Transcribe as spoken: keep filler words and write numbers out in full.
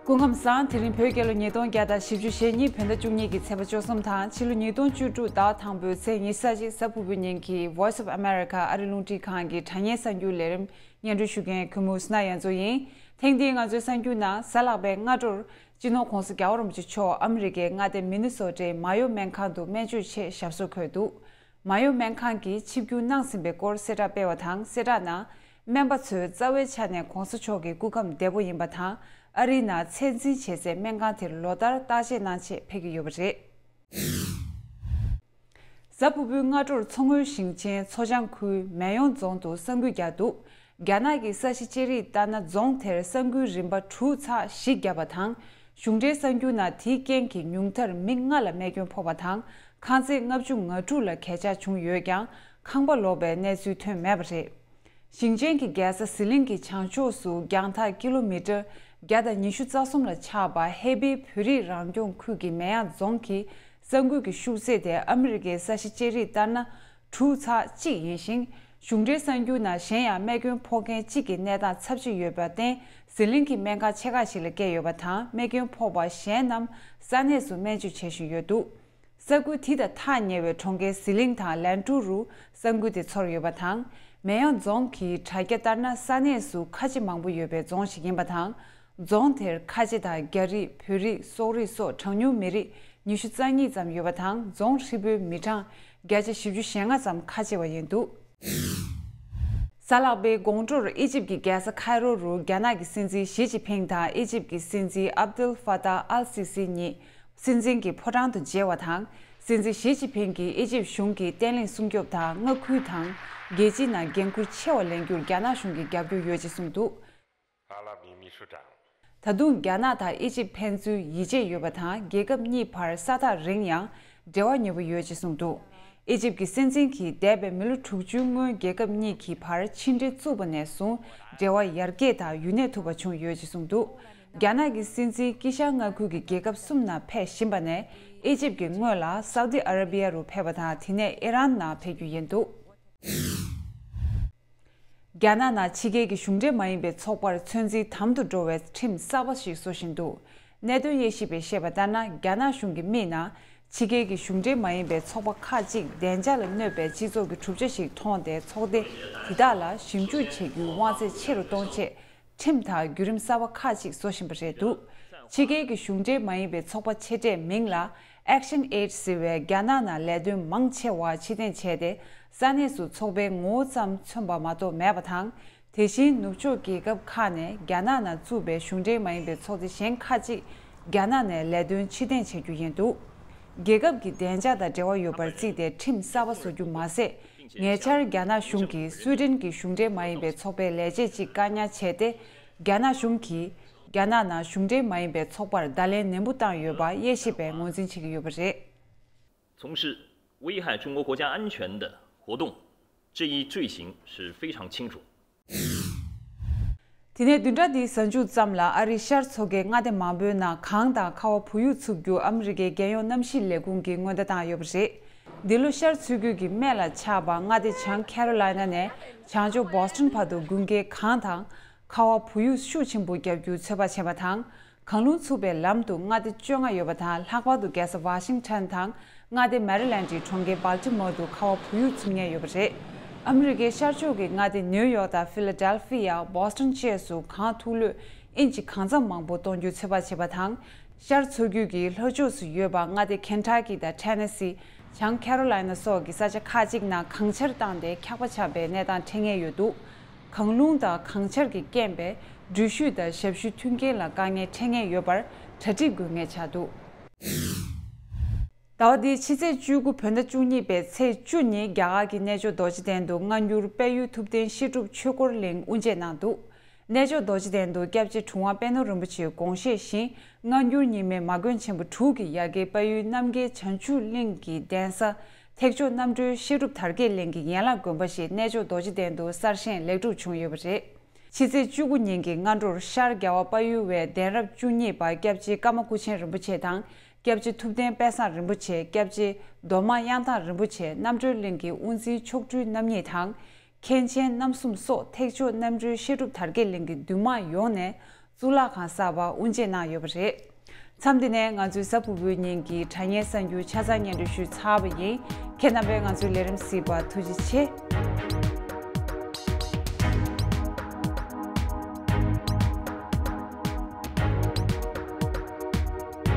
སྐུ་ཁམས་བཟང་། དེ་རིང་བོད་རྒྱལ་ལོ་ཉིས་སྟོང་བརྒྱ་དང་བཞི་བཅུ་ཞེ་གཉིས་བོད་ཟླ་བཅུ་གཉིས་ཀྱི་ཚེས་པ་བཅུ་གསུམ་དང་ཕྱི་ལོ་ཉིས་སྟོང་བཅུ་དྲུག་ཟླ་བ་དང་པོའི་ཚེས་ཉི་ཤུ་རྩ་གཅིག་གཟའ་ཕུར་བུའི་ཉིན་གྱི་Voice of America ཨ་རི་རླུང་འཕྲིན་ཁང་གི་དྲ་བརྙན་གསར་འགྱུར་ལས་རིམ་སྙན་སྒྲོན་ཞུ་མཁན་གུས་མོ་སྣ་ཡན་ཚོ་ཡིན། ཐེངས་འདིའི་ང་ཚོའི་གསར་འགྱུར་ནང་གཟའ་ལྷག་པའི་སྔ་དྲོར་སྤྱི་ནོར་༧གོང་ས་༧རྒྱལ་བ་རིན་པོ་ཆེ་མཆོག་ཨ་མི་རི་ཀའི་མངའ་སྡེ་མི་ནི་སོ་ཊའི་མ་ཡོ་སྨན་ཁང་དུ་སྨན་བཅོས་ཆེད་ཞབས་སོར་འཁོད་འདུག་མ་ཡོ་སྨན་ཁང་གིས་ཆིབས་བསྒྱུར་གནང་ཟིན་པའི་སྐོར་གསལ་བསྒྲགས་སྤེལ་བ་དང་། གསལ་བསྒྲགས་ནང་སྨན་པ་ཚོས་རྩ་བའི་ཆ་ནས་༧གོང་ས་མཆོག་གི་སྐུ་ཁམས་བདེ་པོ་ཡིན་པ་དང་། ཨ་རིའི་ནང་ཚད་འཛིན་བྱེད་སའི་སྨན་ཁང་དེར་ལོ་ལྟར་བརྟག་དཔྱད་གནང་ཆེད་ཕེབས་ཀྱི་ཡོད་པ་རེད། གཟའ་ཕུར་བུའི་སྔ་དྲོར་མཚོ་སྔོན་ཞིང་ཆེན་མཚོ་བྱང་ཁུལ་མེ་ཡོང་རྫོང་དུ་ས་འགུལ་བརྒྱབ་འདུག་རྒྱ་ནག་གི་ས་གཞི་ཅེ་རིག་ལྟར་ན། རྫོང་དེར་ས་འགུལ་རིམ་པ་དྲུག་ཚེག་བཞི་བརྒྱབ་པ་དང་། གཞུང་འབྲེལ་གསར་འགྱུར་ནང་དེའི་རྐྱེན་གྱིས་ཉུང་མཐར་མི་ལྔ་ལ་རྨས་སྐྱོན་ཕོག་པ་དང་། ཁང་བརྩེགས་ལྔ་བཅུ་ང་དྲུག་ལ་གས་ཆག་བྱུང་ཡོད་ཀྱང་། ཁང་པ་ལོག་པའི་གནས་ཚུལ་ཐོན་མེད་པ་རེད། ཞིང་ཆེན་གྱི་རྒྱལ་ས་ཟི་ལིང་གི་བྱང་ཕྱོགས་སུ་རྒྱང་ཐག་ཀི་ལོ་མི་ཊར་བརྒྱ་དང་ཉི་ཤུ་རྩ་གསུམ་ལ་ཆགས་པ་ཧེ་པེ་བོད་རིགས་རང་སྐྱོང་ཁུལ་གྱི་མེ་ཡང་རྫོང་གི་ས་འགུལ་གྱི་ཤུགས་ཚད་དེ་ཨ་མི་རི་ཀའི་ས་གཞི་ཅེ་རིག་ལྟར་ན་དྲུག་ཚེག་གཅིག་ཡིན་ཞིང་། གཞུང་འབྲེལ་གསར་འགྱུར་ནང་གཞན་ཡང་རྨས་སྐྱོན་ཕོག་མཁན་གཅིག་གི་གནས་སྟངས་ཚབས་ཆེ་ཡོད་པར་བརྟེན། ཟི་ལིང་གི་སྨན་ཁང་ཆེ་ཁག་ཞིག་ལ་བསྐྱལ་ཡོད་པ་དང་། རྨས་སྐྱོན་ཕོག་པ་གཞན་རྣམས་ས་གནས་སུ་སྨན་བཅོས་བྱེད་བཞིན་ཡོད་འདུག་ས་ཁུལ་དེ་དང་ཐག་ཉེ་བའི་གྲོང་ཁྱེར་ཟི་ལིང་དང་ལན་ཀྲུའུ་རུ་ས་འགུལ་དེ་ཚོར་ཡོད་པ་དང་། མེ་ཡང་རྫོང་གི་དྲ་རྒྱ་ལྟར་ན། ས་གནས་སུ་ཁ་ཆེ་མང་པོ་ཡོད་པའི་རྫོང་ཞིག་ཡིན་པ་དང་། རྫོང་དེར་ཁ་ཆེ་དང་རྒྱ་རིགས། བོད་རིགས། སོག་རིགས་སོགས་གྲངས་ཉུང་མི་རིགས་ཉི་ཤུ་རྩ་གཉིས་ཙམ་ཡོད་པ་དང་། རྫོང་ཧྲིལ་པོའི་མི་གྲངས་བརྒྱ་ཆ་བཞི་བཅུ་ཞེ་ལྔ་ཙམ་ཁ་ཆེ་བ་ཡིན་འདུག་གཟའ་ལྷག་པའི་དགོང་དྲོར་ཨི་ཇིབ་ཀྱི་རྒྱལ་ས་ཁའི་རོ་རུ་རྒྱ་ནག་གི་སྲིད་འཛིན་ཞི་ཅིན་ཕིང་དང་ཨི་ཇིབ་ཀྱི་སྲིད་འཛིན་ཨབ་དུལ་ཧྥ་ཏཱ་ཨལ་སི་སི་གཉིས་སྲིད་འཛིན་གྱི་ཕོ་བྲང་དུ་མཇལ་བ་དང་། སྲིད་འཛིན་ཞི་ཅིན་ཕིང་གིས་ཨི་ཇིབ་གཞུང་གི་བརྟན་ལྷིང་སྲུང་སྐྱོབ་དང་མངའ་ཁུལ་དང་རྒྱལ་སྤྱིའི་ནང་འགན་འཁུར་ཆེ་བ་ལེན་རྒྱུར་རྒྱ་ནག་གཞུང་གིས་རྒྱབ་སྐྱོར་ཡོད་ཅེས་གསུངས་འདུག་ད་དུང་རྒྱ་ནག་དང་ཨི་ཇིབ་ཕན་ཚུན་ཡིད་ཆེས་ཡོད་པ་དང་། རྒྱལ་ཁབ་གཉིས་བར་ས་ཐག་རིང་ཡང་འབྲེལ་བ་ཉེ་པོ་ཡོད་ཅེས་གསུངས་འདུག་ཨི་ཇིབ་ཀྱི་སྲིད་འཛིན་གྱིས་འདས་པའི་མི་ལོ་དྲུག་ཅུའི་སྔོན་རྒྱལ་ཁབ་གཉིས་ཀྱི་བར་ཕྱི་འབྲེལ་བཙུགས་པ་ནས་བཟུང་འབྲེལ་བ་ཡར་རྒྱས་དང་ཡུན་གནས་ཐུབ་པ་བྱུང་ཡོད་ཅེས་གསུངས་འདུག་རྒྱ་ནག་གི་སྲིད་འཛིན་དཀྱིལ་ཤར་མངའ་ཁུལ་གྱི་རྒྱལ་ཁབ་གསུམ་ནང་ཕེབས་བཞིན་པ་ནས། ཨི་ཇིབ་ཀྱིས་སྔོན་ལ་སའུ་ཏི་ཨ་ར་བི་ཡ་རུ་ཕེབས་པ་དང་། དེ་ནས་ཨི་རན་ནང་ཕེབས་རྒྱུ་ཡིན་འདུག་རྒྱ་ནག་ནང་ཕྱི་རྒྱལ་གྱི་གཞུང་འབྲེལ་མ་ཡིན་པའི་ཚོགས་པར་ཚོད་འཛིན་དམ་དུ་འགྲོ་བའི་ཁྲིམས་གསར་པ་ཞིག་བཟོ་བཞིན་འདུག་གནད་དོན་དབྱེ་ཞིབ་པས་བཤད་པ་ལྟར་ན། རྒྱ་ནག་གཞུང་གིས་དམིགས་ན། ཕྱི་རྒྱལ་གྱི་གཞུང་འབྲེལ་མ་ཡིན་པའི་ཚོགས་པ་ཁག་ཅིག་བདེ་འཇགས་ལ་གནོད་པའི་སྤྱི་ཚོགས་ཀྱི་གྲུབ་ཆ་ཞིག་མཐོང་སྟེ། ཚོགས་སྡེ་དེ་དག་ལ་ཞིབ་འཇུག་བྱེད་རྒྱུའི་དབང་ཚད་ཆེ་རུ་གཏོང་ཆེད། ཁྲིམས་དང་བརྒྱུད་རིམ་གསར་པ་ཁག་ཅིག་བཟོ་བཞིན་པ་རེད་འདུག་ཕྱི་རྒྱལ་གྱི་གཞུང་འབྲེལ་མ་ཡིན་པའི་ཚོགས་པ་ཆེ་གྲས་མིང་ལ་Action Aid ཟེར་བའི་རྒྱ་ནག་ནང་ལས་དོན་མང་ཆེ་བ་ཕྱིར་འཐེན་བྱས་ཏེ། ས་གནས་སུ་ཚོགས་པའི་ངོ་བོ་ཙམ་མཚོན་པ་མ་གཏོགས་མེད་པ་དང་། དེ་བཞིན་ནུབ་ཕྱོགས་རྒྱལ་ཁབ་ཁག་ནས་རྒྱ་ནག་ནང་བཙུགས་པའི་གཞུང་འབྲེལ་མ་ཡིན་པའི་ཚོགས་སྡེ་གཞན་ཁག་ཅིག་རྒྱ་ནག་ནས་ལས་དོན་ཕྱིར་འཐེན་བྱ་རྒྱུ་ཡིན་འདུག་རྒྱལ་ཁབ་ཀྱི་བདེ་འཇགས་དང་འབྲེལ་བ་ཡོད་པར་བརྩིས་ཏེ་ཁྲིམས་གསར་པ་བཟོ་རྒྱུ་མ་ཟད། ཉེ་ཆར་རྒྱ་ནག་གཞུང་གིས་སུའེ་ཏེན་གྱི་གཞུང་འབྲེལ་མ་ཡིན་པའི་ཚོགས་པའི་ལས་བྱེད་ཅིག་བཀག་ཉར་བྱས་ཏེ། རྒྱ་ནག་གཞུང་གིས་རྒྱ་ནག་ནང་གཞུང་འབྲེལ་མ་ཡིན་པའི་ཚོགས་པར་བརྡ་ལན་ནན་པོ་བཏང་ཡོད་པ་དབྱེ་ཞིབ་པས་ངོས་འཛིན་བྱེད་ཀྱི་ཡོད་པ་རེད། 从事危害中国国家安全的活动，这一罪行是非常清楚。 དེ་ནས་བདུན་ཕྲག་འདིའི་གཟའ་མཇུག་ཙམ་ལ་ཨ་རིའི་ཤར་མཚོ་ཁའི་མངའ་སྡེ་མང་པོའི་ནང་གངས་དང་ཁ་བ་བུ་ཡུག་འཚུབ་རྒྱུ་ཨ་མི་རི་ཀའི་རྒྱལ་ཡོངས་གནམ་གཤིས་ལས་ཁུངས་ཀྱིས་སྔོན་བརྡ་བཏང་ཡོད་པ་རེད། འདི་ལོ་ཤར་མཚོ་རྒྱུད་ཀྱི་སྨད་ལ་ཆགས་པ་མངའ་སྡེ་བྱང་ཁེ་རོ་ལའི་ན་ནས་བྱང་ཕྱོགས་བོ་སི་ཊོན་བར་དུ་དགུན་ཁའི་གངས་དང་ཁ་བ་བུ་ཡུག་ཤུགས་ཆེན་པོ་བརྒྱབ་རྒྱུའི་ཚོད་དཔག་བྱས་པ་དང་། གངས་རླུང་འཚུབ་པའི་ལམ་དུ་མངའ་སྡེ་བཅོ་ལྔ་ཡོད་པ་དང་། ལྷག་པར་དུ་རྒྱལ་ས་ཝ་ཤིང་ཊོན་དང་མངའ་སྡེ་མེ་རི་ལེན་ཌི་གྲོང་ཁྱེར་སྦལ་ཊི་མོར་དུ་ཁ་བ་བུ་ཡུག་འཚུབ་ཉེན་ཡོད་པ་རེད། ཨ་མི་རི་ཀའི་ཤར་ཕྱོགས་ཀྱི་མངའ་སྡེ་ནིའུ་ཡོག་དང་ཕི་ལ་ཌེལ་ཕི་ཡ། བོ་སི་ཊོན་བཅས་སུ་གངས་ཐུག་ལོས་ཨིན་ཅི་གང་འཚམ་མང་པོ་གཏོང་རྒྱུའི་ཚོད་དཔག་བྱས་པ་དང་། ཤར་མཚོ་རྒྱུད་ཀྱི་ལྷོ་ཕྱོགས་སུ་ཡོད་པ་མངའ་སྡེ་ཁེན་ཊ་ཀི་དང་ཊེ་ནེ་སི། བྱང་ཁེ་རོ་ལའི་ན་སོགས་ཀྱི་ས་ཆ་ཁག་ཅིག་ནང་གངས་ཆར་བཏང་སྟེ་འཁྱགས་པ་ཆགས་པའི་གནས་སྟངས་འཕྲད་ངེས་ཡོད་འདུག་གངས་རླུང་དང་གངས་ཆར་གྱི་རྐྱེན་པས་འགྲུལ་བཞུད་དང་ཞབས་ཞུའི་མཐུན་རྐྱེན་ལ་དཀའ་ངལ་འཕྲད་ངེས་ཡོད་པར་གྲ་སྒྲིག་དགོས་ངེས་ཆགས་འདུག་ཟླ་བ་འདིའི་ཕྱི་ཚེས་བཅུ་དགུ་བོད་ཟླ་བཅུ་གཉིས་པའི་ཚེས་བཅུ་ཉིན་རྒྱ་གར་གྱི་གནས་མཆོག་རྡོ་རྗེ་གདན་དུ་སྔ་འགྱུར་དཔལ་ཡུལ་ཐུབ་བསྟན་བཤད་སྒྲུབ་ཆོས་སྐོར་གླིང་དབུ་འབྱེད་གནང་འདུག་གནས་མཆོག་རྡོ་རྗེ་གདན་དུ་སྐྱབས་རྗེ་གྲུབ་དབང་པད་ནོར་རིན་པོ་ཆེའི་དགོངས་བཞེད་བཞིན་སྔ་འགྱུར་རྙིང་མའི་མ་དགོན་ཆེན་པོ་དྲུག་གི་ཡ་གྱལ་དཔལ་ཡུལ་རྣམ་རྒྱལ་བྱང་ཆུབ་གླིང་གི་གདན་ས་ཐེག་མཆོག་རྣམ་གྲོལ་བཤད་སྒྲུབ་དར་རྒྱས་གླིང་གི་ཡན་ལག་དགོན་པ་ཞིག་གནས་མཆོག་རྡོ་རྗེ་གདན་དུ་གསར་བཞེངས་ལེགས་གྲུབ་བྱུང་ཡོད་པ་རེད། ཕྱི་ཚེས་བཅུ་དགུ་ཉིན་གྱི་སྔ་དྲོར་ཤར་རྒྱལ་བ་དཔལ་ཡུལ་བའི་གདན་རབས་བཅུ་གཉིས་པ་སྐྱབས་རྗེ་ཀརྨ་སྐུ་ཆེན་རིན་པོ་ཆེ་དང་། སྐྱབས་རྗེ་ཐུབ་བསྟན་དཔལ་བཟང་རིན་པོ་ཆེ། སྐྱབས་རྗེ་མདོ་སྨད་གཡང་ཐང་རིན་པོ་ཆེ། རྣམ་གྲོལ་གླིང་གི་དབུ་འཛིན་མཆོག་སྤྲུལ་རྣམ་གཉིས་དང་། མཁན་ཆེན་རྣམ་གསུམ་སོགས་ཐེག་མཆོག་རྣམ་གྲོལ་བཤད་སྒྲུབ་དར་རྒྱས་གླིང་གི་འདུས་མང་ཡོངས་ནས་ གཙུག་ལག་ཁང་གསར་པ་དབུ་འབྱེད་གནང་ཡོད་པ་རེད། མཚམས་འདི་ནས་ང་ཚོའི་གཟའ་ཕུར་བུའི་ཉིན་གྱི་དྲ་བརྙན་གསར་འགྱུར་ཆ་ཚང་སྙན་སྒྲོན་ཞུས་ཚར་བ་ཡིན། ཁྱེད་རྣམ་པས་ང་ཚོའི་ལས་རིམ་གཟིགས་པར་ཐུགས་རྗེ་ཆེ།